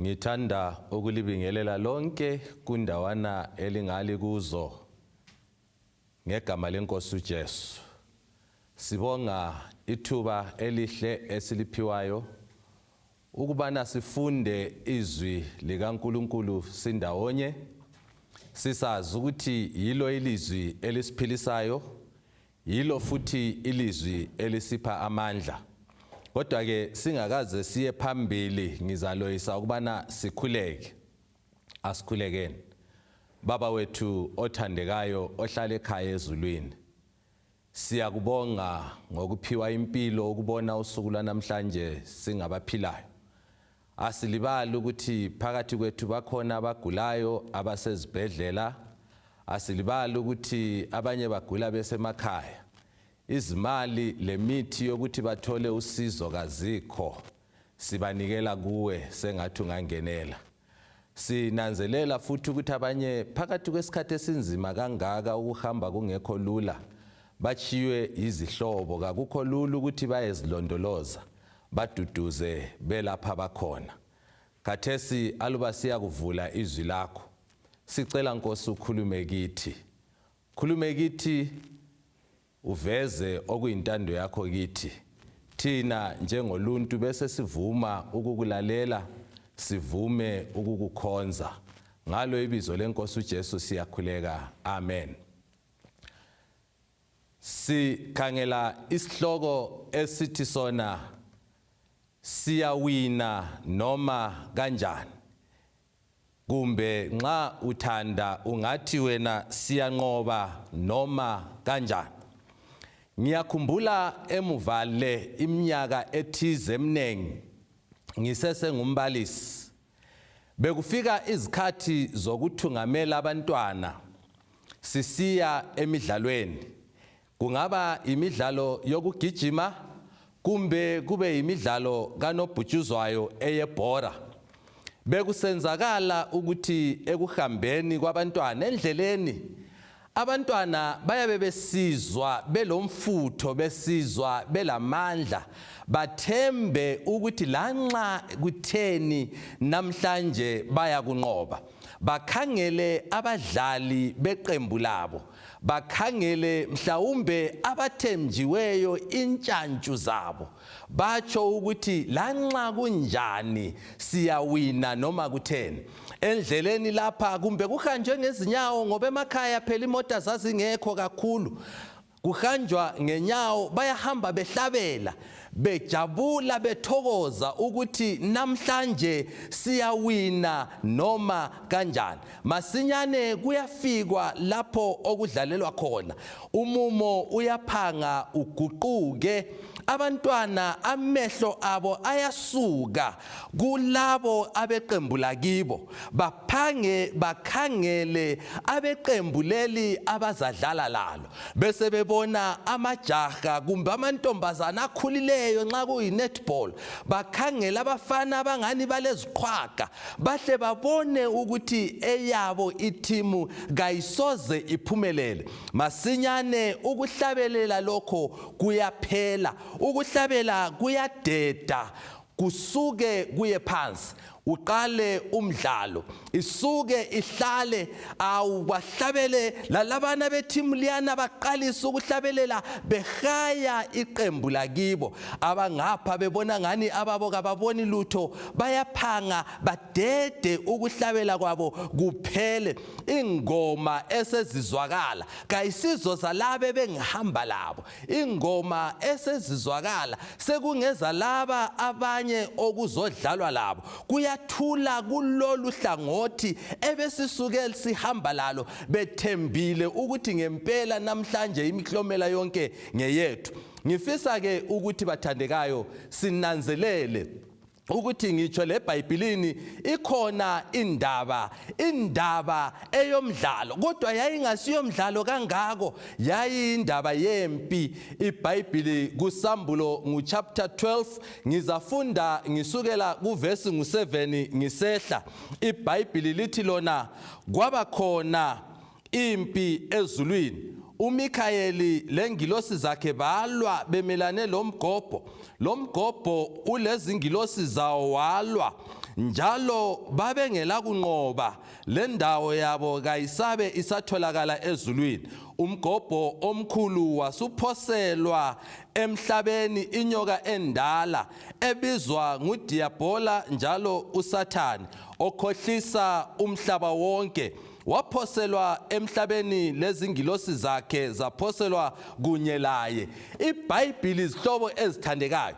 Ngithanda ukulibingelela lonke kundawana elingali kuzo ngegama lenkosi uJesu. Sibonga ithuba elihle esiliphiwayo ukubana sifunde izwi likaNkuluNkulu sindawonye sisazi ukuthi yilo ilizwi elisiphilisayo Yilo futhi ilizwi elisipha amandla. Kodwa ke singakaze siye phambili ngizaloyisa ukubana sikhuleke. Asikhulekeni. Baba wethu othandekayo ohlala ekhaya ezulwini. Siyakubonga ngokuphiwa impilo ukubona usuku lwanamhlanje singabaphilayo. Asilibali ukuthi phakathi kwethu bakhona abagulayo abasezibhedlela. Asilibali ukuthi abanye bagula besemakhaya. Izimali lemithi yokuthi bathole usizo kazikho. Sibanikela kuwe sengathi ungangenela. Sinanzelela futhi ukuthi abanye phakathi kwesikhathi esinzima kangaka ukuhamba kungekho lula batshiywe yizihlobo kakukho lula ukuthi bayezilondoloza. Baduduze belapha bakhona. Khathesi aluba siyakuvula izwi lakho, sicela Nkosi ukhulume kithi. Khulume kithi uveze okuyintando yakho kithi. Thina njengoluntu bese sivuma ukukulalela, sivume ukukukhonza. Ngalo ibizo lenkosi uJesu siyakhuleka. Amen. Sikhangela isihloko esithi sona siyawina noma kanjani kumbe nxa uthanda ungathi wena siyanqoba noma kanjani. Ngiyakhumbula emuva le iminyaka ethize eminingi ngisesengumbalisi Bekufika izikhathi zokuthungamela abantwana sisiya emidlalweni. Kungaba imidlalo yokugijima kumbe kube yimidlalo kanobhutshuzwayo eyebhora. Bekusenzakala ukuthi ekuhambeni kwabantwana endleleni Abantwana bayabe besizwa belomfutho, besizwa belamandla, bathembe ukuthi lanxa kutheni namhlanje bayakunqoba. Bakhangele abadlali beqembu labo, bakhangele mhlawumbe abathemjiweyo intshantshu zabo, batsho ukuthi lanxa kunjani siyawina noma kutheni. Endleleni lapha kumbe kuhanjwe ngezinyawo ngoba emakhaya phela imota zazingekho kakhulu kuhanjwa ngenyawo bayahamba behlabela bejabula bethokoza ukuthi namhlanje siyawina noma kanjani masinyane kuyafikwa lapho okudlalelwa khona umumo uyaphanga uguquke abantwana amehlo abo ayasuka kulabo abeqembu lakibo baphange bakhangele abeqembu leli abazadlala lalo bese bebona amajaha kumbe amantombazana akhulileyo nxa kuyi-netball bakhangele abafana abangani baleziqhwaga bahle babone ukuthi eyabo ithimu kayisoze iphumelele masinyane ukuhlabelela lokho kuyaphela ukuhlabela kuyadeda kusuke kuye phansi uqale umdlalo isuke ihlale awu bahlabele lalabana bethimu liyana baqalisa ukuhlabelela behaya iqembu lakibo abangapha bebona ngani ababo kababoni lutho bayaphanga badede ukuhlabela kwabo kuphele ingoma esezizwakala kayisizo zalabo ebengihamba labo ingoma esezizwakala sekungeza laba abanye okuzodlalwa labo kuyathula kulolu hlangothi ebesisuke sihamba lalo bethembile ukuthi ngempela namhlanje imiklomela yonke ngeyethu ngifisa ke ukuthi bathandekayo sinanzelele ukuthi ngitsho leBhayibhilini ikhona indaba indaba eyomdlalo kodwa yayingasiyomdlalo kangako yayindaba yempi iBhayibhili kusambulo nguchapter 12 ngizafunda ngisukela kuvesi ngu7 ngisehla iBhayibhili lithi lona kwaba khona impi ezulwini uMikhayeli lengilosi zakhe balwa bemelane lomgobho lomgobho ulezingilosi zawo walwa Njalo babengelakunqoba, lendawo yabo kayisabe isatholakala ezulwini. Umgobho omkhulu wasuphoselwa emhlabeni, inyoka endala ebizwa nguDiyabhola njalo uSathane, okhohlisa umhlaba wonke, waphoselwa emhlabeni, lezingilosi zakhe zaphoselwa kunye laye. IBhayibhili, izihlobo ezithandekayo,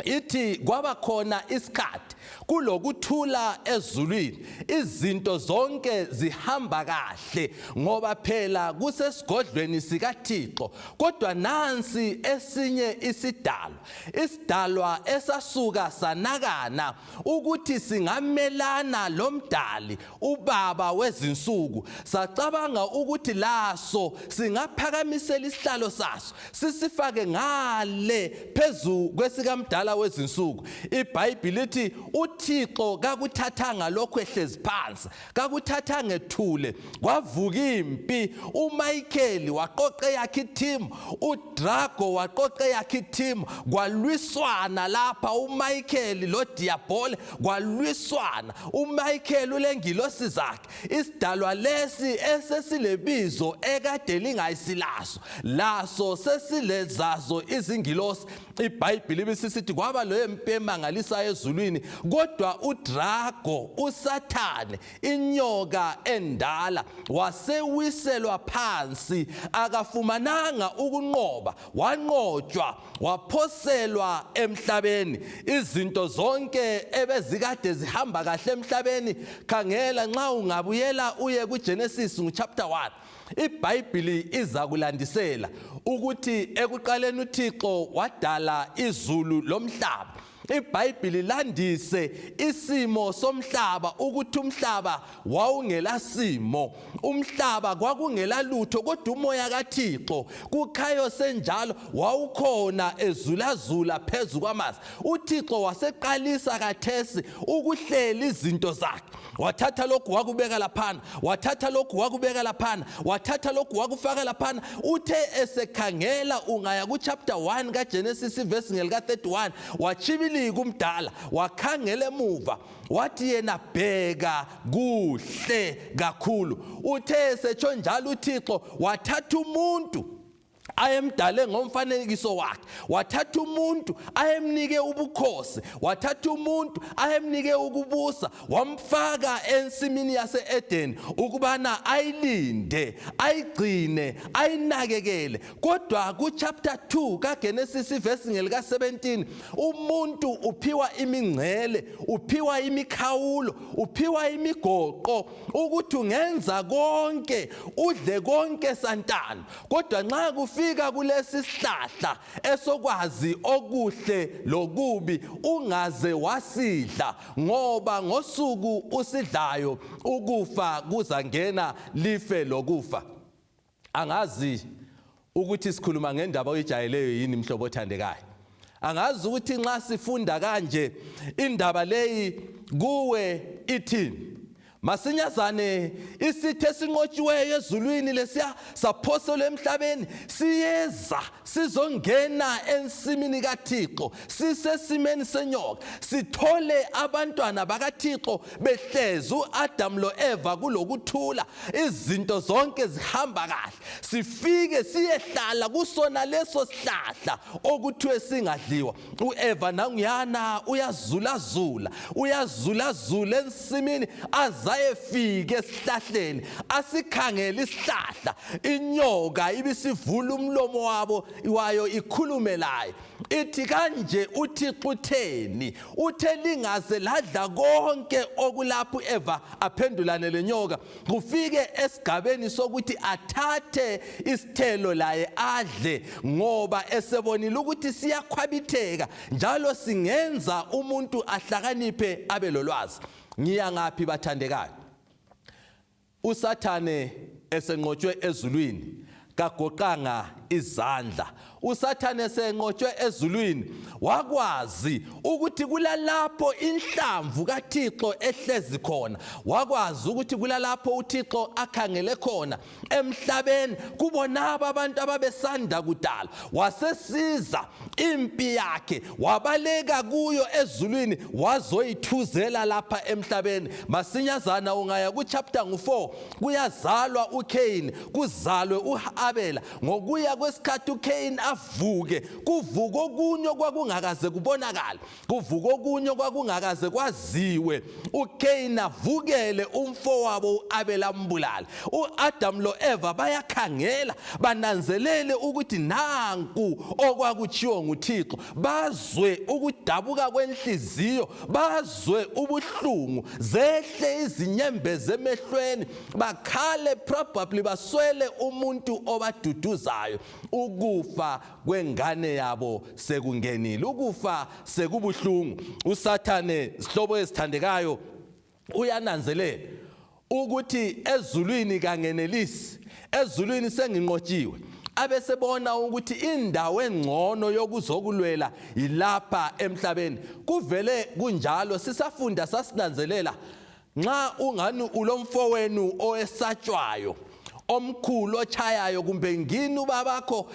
ithi kwaba khona isikhathi kulokuthula ezulwini, izinto zonke zihamba kahle, ngoba phela kusesigodlweni sikaThixo. Kodwa nansi esinye isidalwa, isidalwa esasuka sanakana ukuthi singamelana lomdali, ubaba wezinsuku. Sacabanga ukuthi laso singaphakamisela isihlalo saso, sisifake ngale phezu kwesikamdala wezinsuku. IBhayibhili lithi uThixo kakuthathanga lokhu ehlezi phansi, kakuthathanga ethule. Kwavuka impi. UMichael waqoqa yakhe i-team, uDrago waqoqa yakhe i-team, kwalwiswana lapha uMichael loDiyabhole, kwalwiswana. UMichael ulengilosi zakhe. Isidalwa lesi esesilebizo ekade lingayisilaso, laso sesilezazo izingilosi. IBhayibhili ibisisithi kwaba leyo mpi emangalisayo ezulwini, kodwa uDrago, uSathane, inyoka endala, wasewiselwa phansi. Akafumananga ukunqoba, wanqotshwa, waphoselwa emhlabeni. Izinto zonke ebezikade zihamba kahle emhlabeni, khangela, nxa ungabuyela uye kuGenesis nguchapter 1, iBhayibhili iza kulandisela ukuthi ekuqaleni uThixo wadala izulu lomhlaba. IBhayibhili landise isimo somhlaba, ukuthi umhlaba wawungelasimo, umhlaba kwakungela lutho, kodwa umoya kaThixo kukhayo senjalo wawukhona ezulazula phezu kwamanzi. UThixo waseqalisa kathesi ukuhlela izinto zakhe. Wathatha lokhu wakubeka laphana, wathatha lokhu wakubeka laphana, wathatha lokhu wakufaka laphana. Uthe esekhangela, ungaya kuchapter 1 kaGenesis, ivesi ngelika-31, watshibilika umdala, wakhangela emuva, wathi yena, "Bheka, kuhle kakhulu." Uthe esetsho njalo uThixo, wathatha umuntu ayemdale ngomfanekiso wakhe, wathatha umuntu ayemnike ubukhosi, wathatha umuntu ayemnike ukubusa, wamfaka ensimini yase-Edeni ukubana ayilinde, ayigcine, ayinakekele. Kodwa kuchapter 2 kaGenesis, ivesi ngelika-17, umuntu uphiwa imingcele, uphiwa imikhawulo, uphiwa imigoqo, ukuthi ungenza konke, udle konke santana, kodwa nxa kufika kulesi sihlahla esokwazi okuhle lokubi, ungaze wasidla, ngoba ngosuku usidlayo ukufa kuzangena, life lokufa. Angazi ukuthi sikhuluma ngendaba oyijayeleyo yini, mhlobo othandekayo. Angazi ukuthi nxa sifunda kanje indaba leyi kuwe ithini. Masinyazane isithe esinqotshiweyo ezulwini lesiya saphoselwa emhlabeni siyeza sizongena ensimini kaThixo sisesimeni senyoka, sithole abantwana bakaThixo behlezi, uAdam loEva, kulokuthula, izinto zonke zihamba kahle. Sifike siyehlala kusona leso sihlahla okuthiwe singadliwa. UEva nanguyana uyazulazula, uyazulazula ensimini azayefike esihlahleni, asikhangele isihlahla. Inyoka ibisivula umlomo wabo wayo, ikhulume laye, ithi kanje, "UThixo utheni? Uthe lingaze ladla konke okulapho?" Eva aphendulane lenyoka, kufike esigabeni sokuthi athathe isithelo laye adle, ngoba esebonile ukuthi siyakhwabitheka njalo singenza umuntu ahlakaniphe, abe lolwazi. Ngiya ngaphi, bathandekayo? USathane esenqotshwe ezulwini kagoqanga izandla. USathane senqotshwe ezulwini wakwazi ukuthi kulalapho inhlamvu kaThixo ehlezi khona, wakwazi ukuthi kulalapho uThixo akhangele khona emhlabeni kubonaba abantu ababesanda kudala. Wasesiza impi yakhe wabaleka kuyo ezulwini wazoyithuzela lapha emhlabeni. Masinyazana ungaya kuchapter ngu-4 kuyazalwa uCain, kuzalwe uAbela. Ngokuya kwesikhathi uCain avuke, kuvuka okunye okwakungakaze kubonakale, kuvuka okunye okwakungakaze kwaziwe. uCain avukele umfowabo uAbel ambulale. UAdam loEva bayakhangela bananzelele ukuthi nanku okwakutshiwo nguThixo, bazwe ukudabuka kwenhliziyo, bazwe ubuhlungu, zehle izinyembezi emehlweni, bakhale, probably baswele umuntu obaduduzayo. Ukufa kwengane yabo sekungenile, ukufa sekubuhlungu. USathane, sihlobo esithandekayo, uyananzelela ukuthi ezulwini kangenelisi, ezulwini senginqotshiwe, abesebona ukuthi indawo engcono yokuzokulwela yilapha emhlabeni. Kuvele kunjalo, sisafunda sasinanzelela nxa ungani ulomfowenu owesatshwayo omkhulu ochayayo, kumbe ngini ubabakho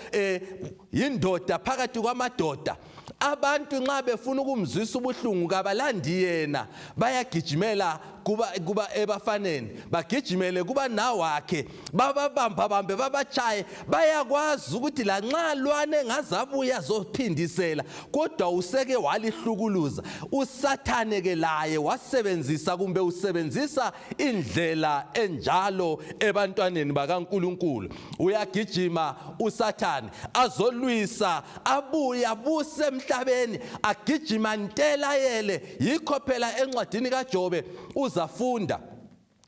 yindoda phakathi kwamadoda, abantu nxa befuna ukumzwisa ubuhlungu kabalandi yena, bayagijimela kuba, kuba ebafaneni, bagijimele kuba nawakhe, bababamba bambe babatshaye. Bayakwazi ukuthi lanxa lwane engazabuya zophindisela, kodwa useke walihlukuluza. USathane ke laye wasebenzisa kumbe usebenzisa indlela enjalo ebantwaneni bakaNkulunkulu. Uyagijima uSathane azolwisa, abuye abuse emhlabeni, agijima ntelayele. Yikho phela encwadini kaJobe uzafunda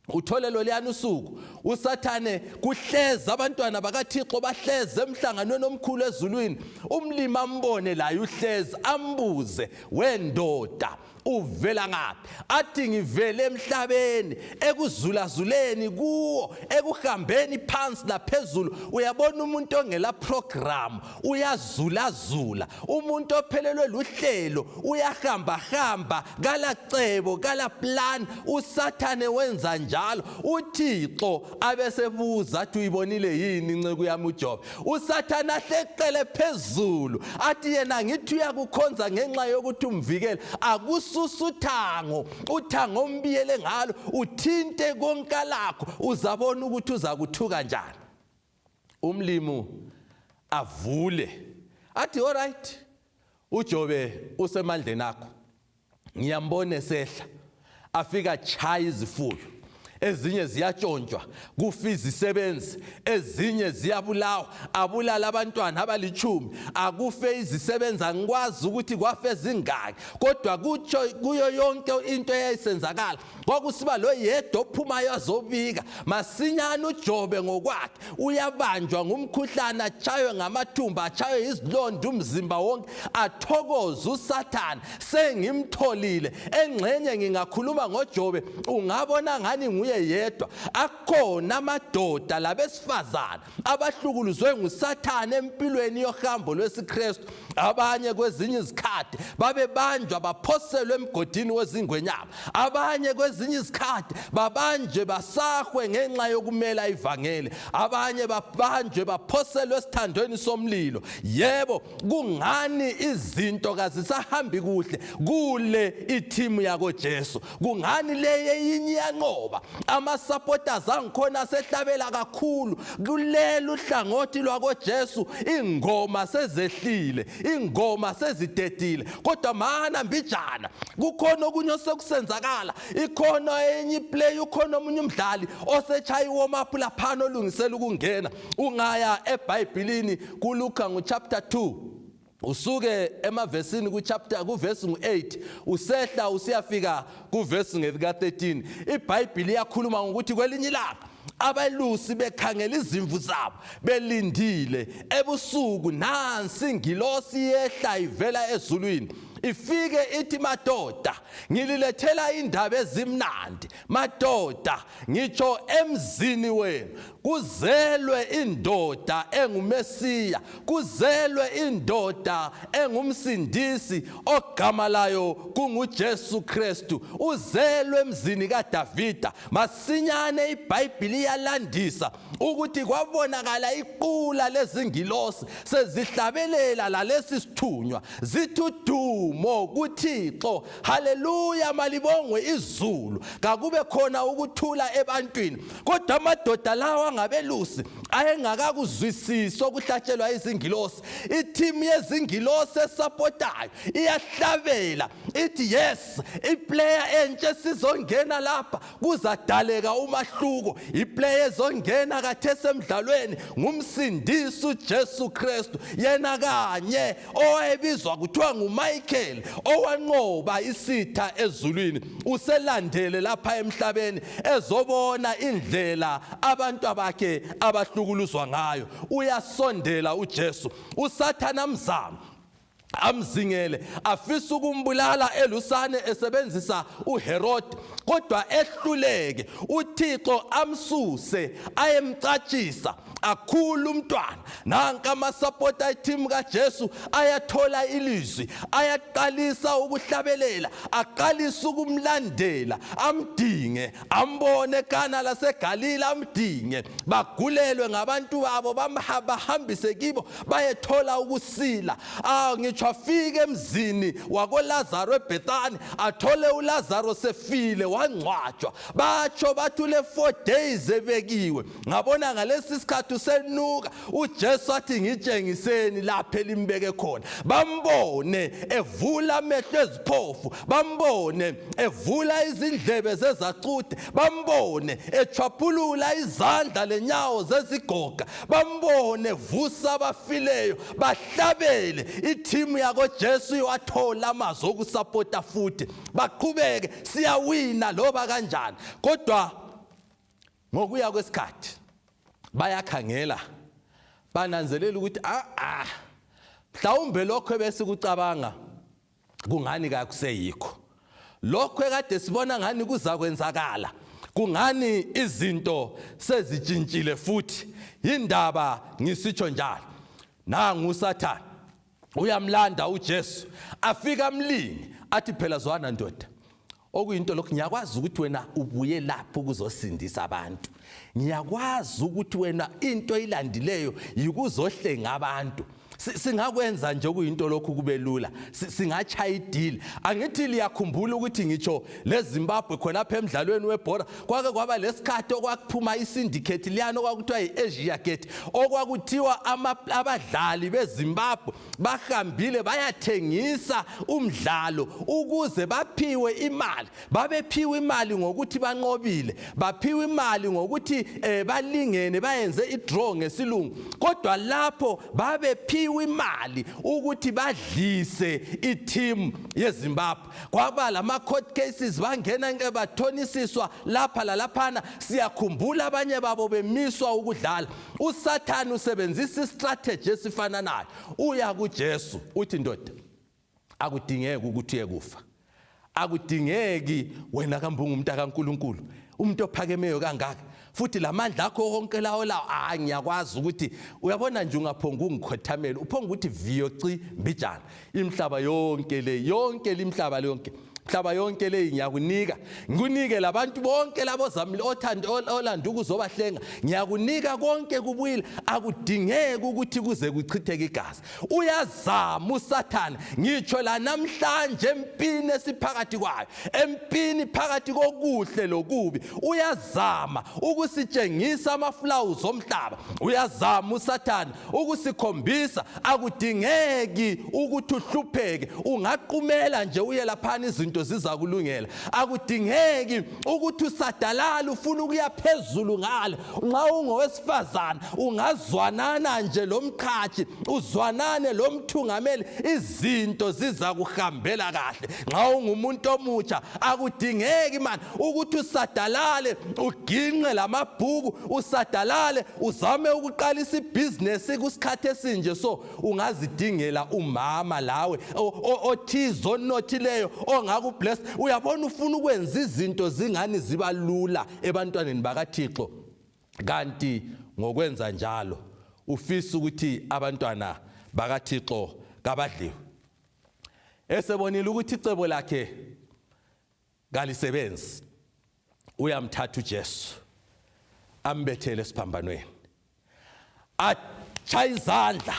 uthole loluyana usuku uSathane kuhleza abantwana bakaThixo bahleze emhlanganweni omkhulu ezulwini, umlimi ambone laye uhlezi, ambuze, wendoda uvela ngaphi? Athi ngivele emhlabeni, ekuzulazuleni kuwo, ekuhambeni phansi laphezulu. Uyabona umuntu ongela program uyazulazula, umuntu ophelelwe luhlelo uyahambahamba, kalacebo, kala plan. USathane wenza njalo. UThixo abesebuza athi uyibonile yini inceku yami uJobe? USathane ahleqele phezulu athi yena ngithi uyakukhonza ngenxa yokuthi umvikele. Akususa uthango, uthango ombiyele ngalo uthinte konke lakho, uzabona ukuthi uzakuthuka njani. Umlimu avule athi alright, uJobe usemandleni akho, ngiyambona esehla afika chaya izifuyo, ezinye ziyatshontshwa, kufa izisebenzi, ezinye ziyabulawa, abulala abantwana abalitshumi, akufe izisebenzi, angikwazi ukuthi kwafe ezingaki, kodwa kutsho kuyo yonke into eyayisenzakala kwakusiba lo yedwa ophumayo azobika. Masinyane uJobe ngokwakhe uyabanjwa ngumkhuhlane, atshaywe ngamathumba, atshaywe izilonda umzimba wonke, athokoze uSathane, sengimtholile. Engxenye ngingakhuluma ngoJobe ungabona ngani nguye yedwa, akhona amadoda labesifazana abahlukuluzwe nguSathane empilweni yohambo lwesiKristu. Abanye kwezinye izikhathi babebanjwa baphoselwe emgodini wezingwenyama, abanye kwezinye izikhathi babanjwe basahwe ngenxa yokumela ivangeli, abanye babanjwe baphoselwe esithandweni somlilo. Yebo, kungani izinto kazisahambi kuhle kule ithimu yakoJesu? Kungani le eyinye iyanqoba? Ama-supporters angikhona asehlabela kakhulu kulelu hlangothi lwakoJesu, ingoma sezehlile, ingoma sezidedile, kodwa mana mbijana kukhona okunye osekusenzakala, ikhona enye iplay, ukhona omunye umdlali osetshaya i-warm up laphana olungisela ukungena. Ungaya eBhayibhilini kuLuka nguchapter 2, usuke emavesini kuchapter kuvesi ngu-8 usehla usiyafika kuvesi ngelika-13, iBhayibhili iyakhuluma ngokuthi kwelinye ilanga abelusi bekhangela izimvu zabo belindile ebusuku, nansi ingilosi yehla ivela ezulwini. Ifike ithi, madoda, ngililethela indaba ezimnandi. Madoda, ngitsho emzini wenu kuzelwe indoda enguMesiya, kuzelwe indoda engumsindisi ogama layo kunguJesu Kristu. Uzelwe emzini kaDavida. Masinyane iBhayibhili iyalandisa ukuthi kwabonakala iqula lezingilosi sezihlabelela lalesi sithunywa zithi, udumo kuThixo, haleluya, malibongwe izulu, kakube khona ukuthula ebantwini. Kodwa amadoda lawa angabelusi ayengakakuzwisisi okuhlatshelwa izingilosi. Ithimu yezingilosi esapotayo iyahlabela ithi, yes, iplayer entsha esizongena lapha kuzadaleka umahluko. Iplayer ezongena kathesi emdlalweni ngumsindisi uJesu Kristu, yena kanye owayebizwa kuthiwa nguMichael, owanqoba isitha ezulwini, uselandele lapha emhlabeni ezobona indlela abantu abakhe abahlukuluzwa ngayo. Uyasondela uJesu, uSathana amzama, amzingele, afisa ukumbulala elusane esebenzisa uHerod, kodwa ehluleke. UThixo amsuse ayemcatshisa, akhula umntwana. Nanka amasapota ethimu kaJesu ayathola ilizwi, ayaqalisa ukuhlabelela, aqalisa ukumlandela, amdinge, ambone eKana laseGalile, amdinge, bagulelwe ngabantu babo, bahambise kibo bayethola ukusila. Ah, ngitsho afike emzini wakoLazaro eBethani, athole uLazaro sefile, wangcwatshwa. Batsho bathi ule 4 days ebekiwe. Ngabona ngalesi sikhathi usenuka. UJesu athi, ngitshengiseni lapho elimbeke khona. Bambone evula amehlo eziphofu, bambone evula izindlebe zezacuthe, bambone echwaphulula izandla lenyawo zezigoga, bambone vusa abafileyo, bahlabele. Ithimu yakoJesu iwathola amazwi okusapota futhi baqhubeke, siyawina loba kanjani. Kodwa ngokuya kwesikhathi bayakhangela, bananzelela ukuthi a a mhlawumbe lokho ebesikucabanga kungani kakuseyikho lokho ekade sibona ngani kuzakwenzakala, kungani izinto sezitshintshile futhi. Yindaba ngisitsho njalo? Nangu uSathane uyamlanda uJesu, afika amlinge, athi, phela zwana ndoda, okuyinto lokhu, ngiyakwazi ukuthi wena ubuye lapho ukuzosindisa abantu, ngiyakwazi ukuthi wena into oyilandileyo yikuzohlenga abantu. Singakwenza nje okuyinto lokhu kube lula, singachaya i-deal. Angithi liyakhumbula ukuthi ngitsho leZimbabwe khonapha emdlalweni webhora kwake kwaba lesikhathi okwakuphuma isyndicate liyana okwakuthiwa yi-Asia Gate, okwakuthiwa abadlali beZimbabwe bahambile bayathengisa umdlalo ukuze baphiwe imali. Babephiwe imali ngokuthi banqobile, baphiwe imali ngokuthi balingene, bayenze i-draw ngesilungu, kodwa lapho babephiwe imali ukuthi badlise i-team yeZimbabwe. Kwaba lama-court cases, bangena nke bathonisiswa lapha lalaphana. Siyakhumbula abanye babo bemiswa ukudlala. USathane usebenzisa istrategy esifananayo. Uya kuJesu uthi, ndoda, akudingeki ukuthi uye kufa, akudingeki. Wena kambe ungumuntu kaNkuluNkulu, umuntu ophakemeyo kangaka, futhi lamandla akho wonke lawo lawo, hayi, ngiyakwazi ukuthi uyabona nje, ungaphonga ungikhothamela, uphonga ukuthi viyo ci mbijana, imihlaba yonke le, yonke limhlaba yonke, mhlaba yonke leyi ngiyakunika, ngikunike labantu bonke labo zamile othanda olanda ukuzobahlenga, ngiyakunika konke kubuyile, akudingeki ukuthi kuze kuchitheke igazi. Uyazama uSathane ngitsho la namhlanje empini esiphakathi kwayo, empini phakathi kokuhle lokubi. Uyazama ukusitshengisa amaflawuzi omhlaba, uyazama uSathane ukusikhombisa akudingeki ukuthi uhlupheke, ungaqumela nje uye laphana izinto. izinto ziza kulungela. Akudingeki ukuthi usadalala ufuna ukuya phezulu ngale. Nxa ungowesifazana ungazwanana nje lomqhatshi, uzwanane lomthungameli, izinto ziza kuhambela kahle. Nxa ungumuntu omutsha akudingeki mani ukuthi usadalale uginqe lamabhuku, usadalale uzame ukuqalisa ibhizinesi kusikhathi esinje. So ungazidingela umama lawe othize onothileyo ongakubless. Uyabona, ufuna ukwenza izinto zingani ziba lula ebantwaneni bakaThixo, kanti ngokwenza njalo ufisa ukuthi abantwana bakaThixo kabadliwe. Esebonile ukuthi icebo lakhe kalisebenzi, uyamthatha uJesu ambethele esiphambanweni, atshaya izandla,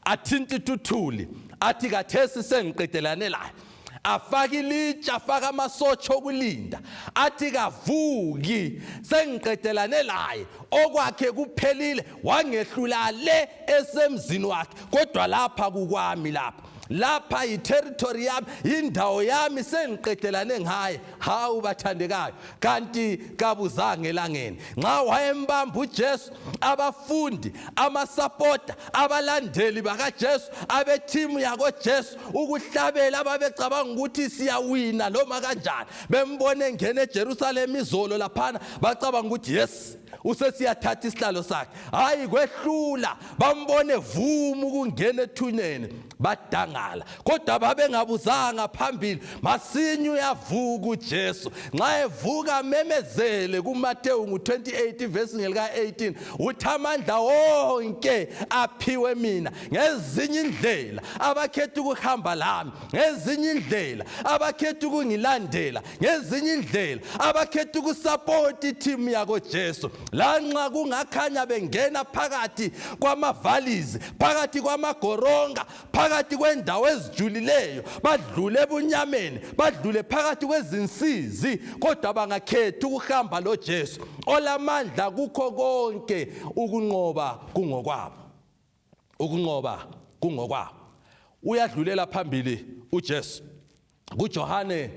athinta ituthuli, athi kathesi sengiqedelane laye. Afake ilitshe, afake amasotsha okulinda, athi kavuki, sengiqedelane laye, okwakhe kuphelile, wangehlula le esemzini wakhe, kodwa lapha kukwami, lapha yiterritory yami, indawo yami, sengiqedelane ngaye. Hawu bathandekayo, kanti kabuzange elangeni nxa wayembamba uJesu, abafundi, amasapota, abalandeli bakaJesu, abethimu yakoJesu, ukuhlabela, ababecabanga ukuthi siyawina noma kanjani, bembone engena eJerusalema izolo laphana, bacabanga ukuthi yes, usesiyathatha isihlalo sakhe. Hayi, kwehlula. Bambone vuma ukungena ethuneni, badangala, kodwa babengabuzanga phambili. Masinya uyavuka uJesu. Nxa evuka memezele kuMateyu ngu-28 verse ngelika-18, uthi amandla wonke aphiwe mina. Ngezinye indlela abakhetha ukuhamba lami, ngezinye indlela abakhetha ukungilandela, ngezinye indlela abakhetha ukusapota ithimu yakoJesu, lanxa kungakhanya bengena phakathi kwamavalizi, phakathi kwamagoronga, phakathi kwendawo ezijulileyo, badlule ebunyameni, badlule phakathi kwezinsizi, kodwa bangakhethi ukuhamba loJesu olamandla kukho konke, ukunqoba kungokwabo, ukunqoba kungokwabo. Uyadlulela phambili uJesu kuJohane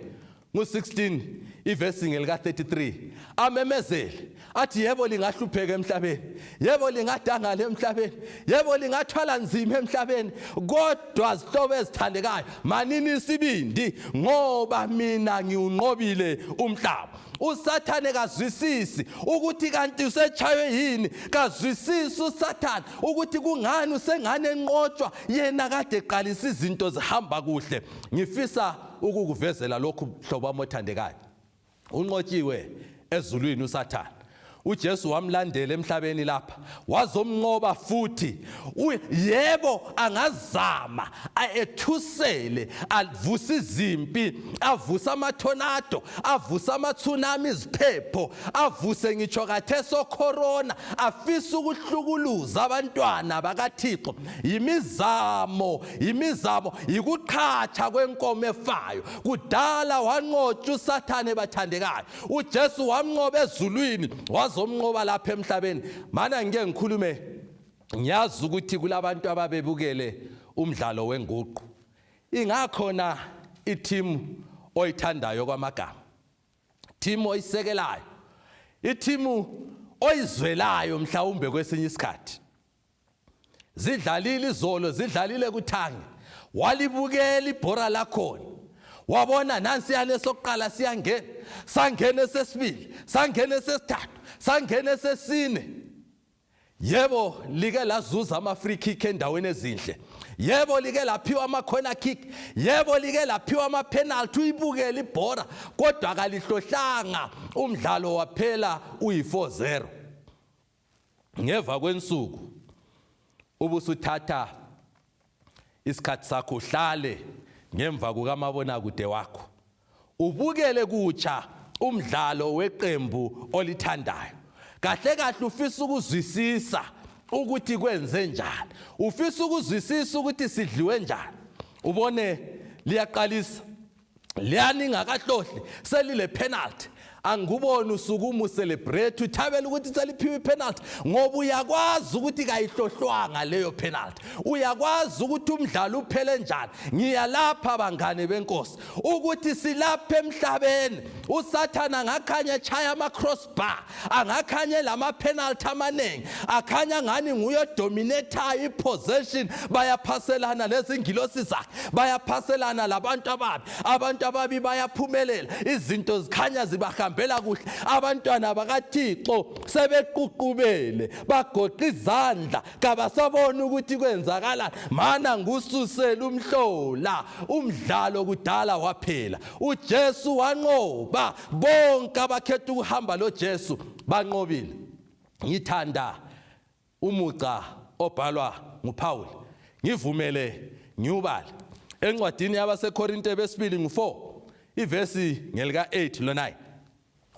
ngu-16 ivesi ngelika-33, amemezele athi, yebo lingahlupheka emhlabeni, yebo lingadangala emhlabeni, yebo lingathwala nzima emhlabeni, kodwa zihlobo ezithandekayo, manini isibindi, ngoba mina ngiwunqobile umhlaba. USathane kazwisisi ukuthi kanti usetshaywe yini, kazwisisi uSathane ukuthi kungani usengane enqotshwa, yena kade eqalisa izinto zihamba kuhle. Ngifisa ukukuvezela lokhu, hlobo wami othandekayo. Unqotshiwe ezulwini uSathane. UJesu wamlandela emhlabeni lapha, wazomnqoba futhi. Yebo angazama ethusele, avuse izimpi, avuse amathonado, avuse amatsunami, iziphepho, avuse ngitsho kathesi okhorona, afisa ukuhlukuluza abantwana bakaThixo. Yimizamo, yimizamo, yikuqhatsha kwenkomo efayo. Kudala wanqotshwa uSathane, bathandekayo. UJesu wamnqoba ezulwini, wazomnqoba lapha emhlabeni. Mana ngike ngikhulume, ngiyazi ukuthi kulabantu ababebukele umdlalo wenguqu. Ingakhona ithimu oyithandayo kwamagama, thimu oyisekelayo, ithimu oyizwelayo, mhlawumbe kwesinye isikhathi zidlalile izolo, zidlalile kuthangi, walibukela ibhora lakhona, wabona nansiyana esokuqala siyangena, sangena esesibili, sangena esesithathu, sangena esesine. Yebo like lazuza ama-free kick endaweni ezinhle, yebo like laphiwa ama-corner kick, yebo like laphiwa ama-penalty. Uyibukele ibhora, kodwa kalihlohlanga, umdlalo waphela uyi-4-0. Ngeva kwensuku ubusuthatha isikhathi sakho, uhlale ngemva kukamabonakude wakho, ubukele kutsha umdlalo weqembu olithandayo. Kahle kahle ufisa ukuzwisisa ukuthi kwenze njani, ufisa ukuzwisisa ukuthi sidliwe njani. Ubone liyaqalisa liyani, ingakahlohli selile penalty. Angikuboni usukuma ucelebrate uthabela ukuthi seliphiwe ipenalty, ngoba uyakwazi ukuthi kayihlohlwanga leyo penalty, uyakwazi ukuthi umdlalo uphele njani. Ngiyalapha bangane benkosi ukuthi silapha emhlabeni, uSathana angakhanya echaya ama-crossbar, angakhanye lama-penalty amaningi, akhanya ngani nguye odominathayo i-possession. Bayaphaselana lezingilosi zakhe, bayaphaselana labantu ababi, abantu ababi bayaphumelela, izinto zikhanya zibahambela kuhle. Abantwana bakaThixo sebeququbele, bagoqa izandla, kabasaboni ukuthi kwenzakalani. Mana ngususela umhlola, umdlalo kudala waphela. UJesu wanqoba. Bonke abakhetha ukuhamba lo Jesu banqobile. Ngithanda umugca obhalwa nguPaul, ngivumele ngiwubale encwadini yabaseKorinte besibili ngu4, ivesi ngelika 8 lo 9.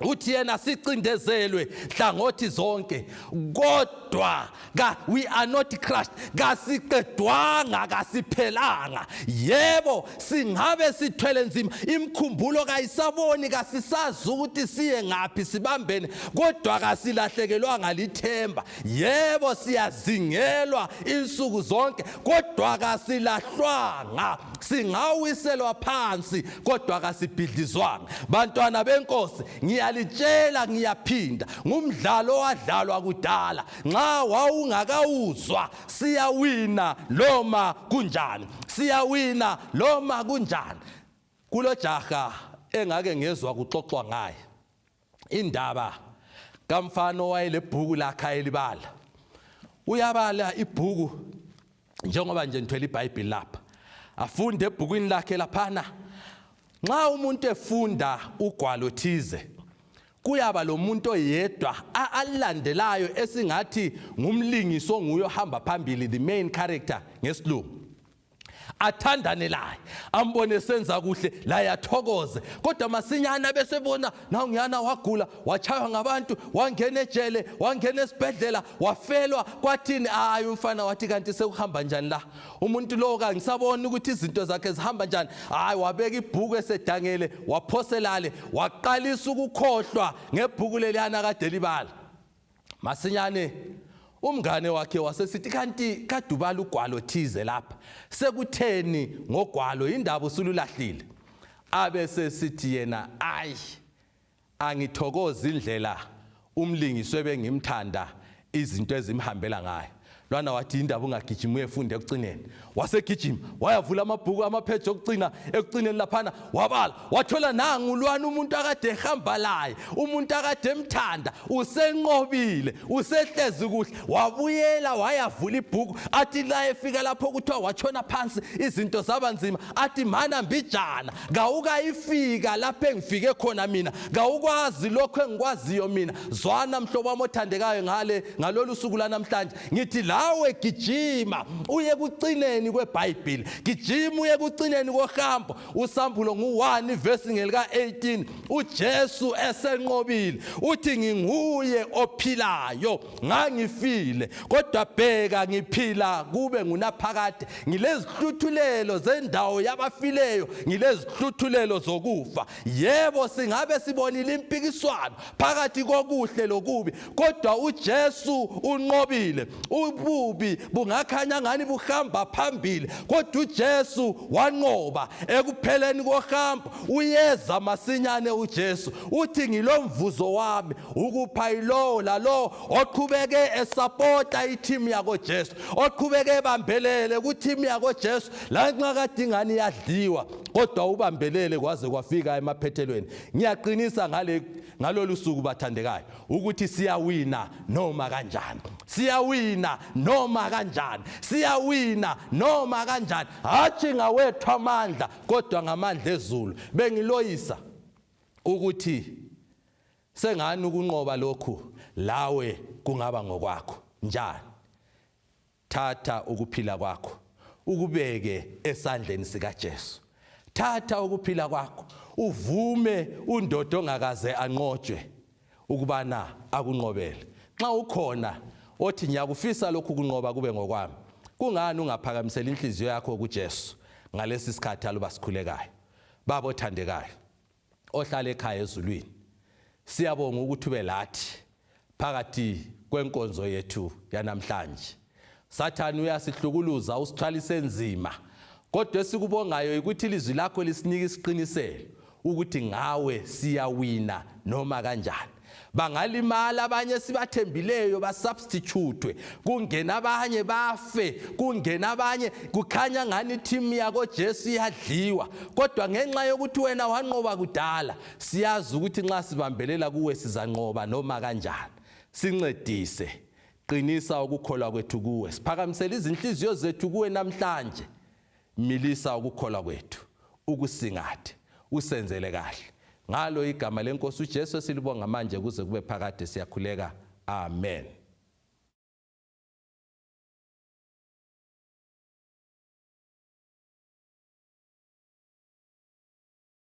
Uthi yena, sicindezelwe hlangothi zonke, kodwa ka we are not crushed, kasiqedwanga, kasiphelanga. Yebo, singabe sithwele nzima, imkhumbulo kayisaboni, kasisazi ukuthi siye ngaphi, sibambene, kodwa kasilahlekelwanga lithemba. Yebo, siyazingelwa insuku zonke, kodwa kasilahlwanga. Singawiselwa phansi, kodwa kasibhidlizwanga. Bantwana benkosi, ngiyalitshela, ngiyaphinda, ngumdlalo owadlalwa kudala nxa wawungakawuzwa. Siyawina noma kunjani, siyawina noma kunjani. Kulojaha engake ngezwa kuxoxwa ngaye, indaba kamfana owayelebhuku lakhe ayelibala. Uyabala ibhuku njengoba nje ngithwele iBhayibheli lapha, afunde ebhukwini lakhe laphana. Nxa umuntu efunda ugwalo thize, kuyaba lo muntu oyedwa alilandelayo esingathi ngumlingiso, nguye ohamba phambili, the main character ngesilungu, athandane laye, ambone senza kuhle laye athokoze. Kodwa masinyana besebona nawungiyana wagula, wachaywa ngabantu, wangena ejele, wangena esibhedlela, wafelwa, kwathini. Hayi, umfana wathi, kanti sekuhamba njani la? Umuntu lo kangisaboni ukuthi izinto zakhe zihamba njani. Hayi, wabeka ibhuku esedangele, waphoselale, waqalisa ukukhohlwa ngebhuku leliyana kade libala. Masinyane umngane wakhe wasesithi, kanti kadubala ugwalo thize lapha, sekutheni ngogwalo? Indaba usululahlile? Abe sesithi yena, ayi, angithokozi indlela umlingiswe bengimthanda izinto ezimhambela ngayo lwana. Wathi, indaba ungagijimi uyefunda ekucineni? Wasegijima wayavula amabhuku, amapheji okugcina, ekucineni laphana wabala, wathola nangu lwana umuntu akade ehamba laye, umuntu akade emthanda, usenqobile, usehlezi kuhle. Wabuyela wayavula ibhuku. Athi la efika lapho kuthiwa watshona phansi, izinto zaba nzima, athi, mana mbijana, kawukayifika lapho engifike khona mina, kawukwazi lokho engikwaziyo mina. Zwana mhlobo wami othandekayo, ngale ngalolu suku lanamhlanje ngithi lawe gijima uye kucineni kweBhayibheli, gijima uye kucineni kohambo. Usambulo ngu-1 ivesi ngelika-18. UJesu esenqobile uthi, nginguye ophilayo, ngangifile, kodwa bheka, ngiphila kube ngunaphakade, ngilezihluthulelo zendawo yabafileyo, ngilezihluthulelo zokufa. Yebo, singabe sibonile impikiswano phakathi kokuhle lokubi, kodwa uJesu unqobile. Ububi bungakhanya ngani buhamba phambili, kodwa uJesu wanqoba. Ekupheleni kohambo uyeza masinyane uJesu. Uthi, ngilomvuzo wami ukupha yilowo lalowo oqhubeke esapota ithimu yakoJesu, oqhubeke ebambelele kuthimu yakoJesu lanxa kade ingane iyadliwa, kodwa ubambelele kwaze kwafika emaphethelweni. Ngiyaqinisa ngale ngalolu suku bathandekayo ukuthi siyawina noma kanjani, siyawina noma kanjani, siyawina noma kanjani, hatshi ngawethu amandla, kodwa ngamandla ezulu. Bengiloyisa ukuthi sengani ukunqoba lokhu lawe kungaba ngokwakho. Njani? Thatha ukuphila kwakho ukubeke esandleni sikaJesu. Thatha ukuphila kwakho uvume undoda ongakaze anqotshwe ukubana akunqobele. Nxa ukhona othi, ngiyakufisa lokhu kunqoba kube ngokwami, kungani ungaphakamiseli inhliziyo yakho kuJesu ngalesi sikhathi aluba sikhulekayo? Baba othandekayo ohlala ekhaya ezulwini, Siyabonga ukuthi ube lathi phakathi kwenkonzo yethu yanamhlanje. Sathane uyasihlukuluza usithwalise nzima. Kodwa esikubongayo ukuthi ilizwi lakho lisinika isiqiniselo ukuthi ngawe siyawina noma kanjani. Bangalimala abanye esibathembileyo basubstitutwe, kungena abanye bafe, kungena abanye kukhanya ngani ithimu yakoJesu iyadliwa, kodwa ngenxa yokuthi wena wanqoba kudala, siyazi ukuthi nxa sibambelela kuwe sizanqoba noma kanjani. Sincedise, qinisa ukukholwa kwethu kuwe, siphakamisele izinhliziyo zethu kuwe namhlanje. Milisa ukukholwa kwethu, ukusingathe, usenzele kahle. Ngalo igama lenkosi uJesu esilibonga manje kuze kube phakade siyakhuleka. Amen.